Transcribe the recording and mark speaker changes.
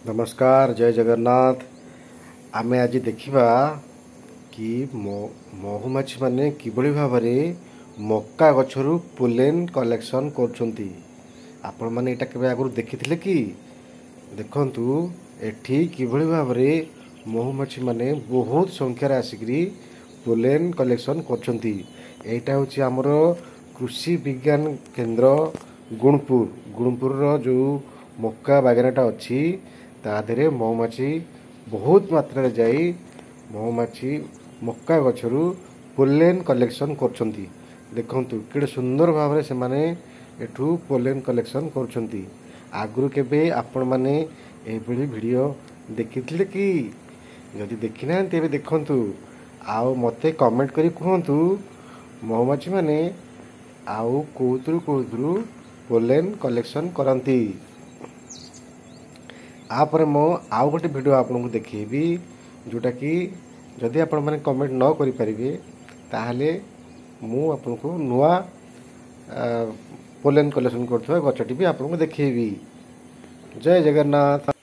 Speaker 1: ନମସ୍କାର, ଜୟ ଜଗନ୍ନାଥ। ଆମେ ଆଜି ଦେଖିବା କି ମହୁମାଛିମାନେ କିଭଳି ଭାବରେ ମକା ଗଛରୁ ପୋଲେନ୍ କଲେକ୍ସନ୍ କରୁଛନ୍ତି। ଆପଣମାନେ ଏଇଟା କେବେ ଆଗରୁ ଦେଖିଥିଲେ କି? ଦେଖନ୍ତୁ, ଏଠି କିଭଳି ଭାବରେ ମହୁମାଛିମାନେ ବହୁତ ସଂଖ୍ୟାରେ ଆସିକରି ପୋଲେନ୍ କଲେକ୍ସନ୍ କରୁଛନ୍ତି। ଏଇଟା ହେଉଛି ଆମର କୃଷି ବିଜ୍ଞାନ କେନ୍ଦ୍ର ଗୁଣପୁର। ଗୁଣପୁରର ଯେଉଁ ମକା ବାଗାନଟା ଅଛି, ତା ଦେହରେ ମହୁମାଛି ବହୁତ ମାତ୍ରାରେ ଯାଇ ମହୁମାଛି ମକା ଗଛରୁ ପୋଲେନ୍ କଲେକ୍ସନ୍ କରୁଛନ୍ତି। ଦେଖନ୍ତୁ, କେଡ଼େ ସୁନ୍ଦର ଭାବରେ ସେମାନେ ଏଠୁ ପୋଲେନ୍ କଲେକ୍ସନ୍ କରୁଛନ୍ତି। ଆଗରୁ କେବେ ଆପଣମାନେ ଏଭଳି ଭିଡ଼ିଓ ଦେଖିଥିଲେ କି? ଯଦି ଦେଖିନାହାନ୍ତି, ଏବେ ଦେଖନ୍ତୁ ଆଉ ମୋତେ କମେଣ୍ଟ କରି କୁହନ୍ତୁ, ମହୁମାଛିମାନେ ଆଉ କେଉଁଥିରୁ କେଉଁଥିରୁ ପୋଲେନ୍ କଲେକ୍ସନ୍ କରନ୍ତି। ତାପରେ ମୁଁ ଆଉ ଗୋଟେ ଭିଡ଼ିଓ ଆପଣଙ୍କୁ ଦେଖେଇବି, ଯେଉଁଟାକି ଯଦି ଆପଣମାନେ କମେଣ୍ଟ ନ କରିପାରିବେ, ତାହେଲେ ମୁଁ ଆପଣଙ୍କୁ ନୂଆ ପୋଲେନ୍ କଲେକ୍ସନ୍ କରୁଥିବା ଗଛଟି ବି ଆପଣଙ୍କୁ ଦେଖେଇବି। ଜୟ ଜଗନ୍ନାଥ।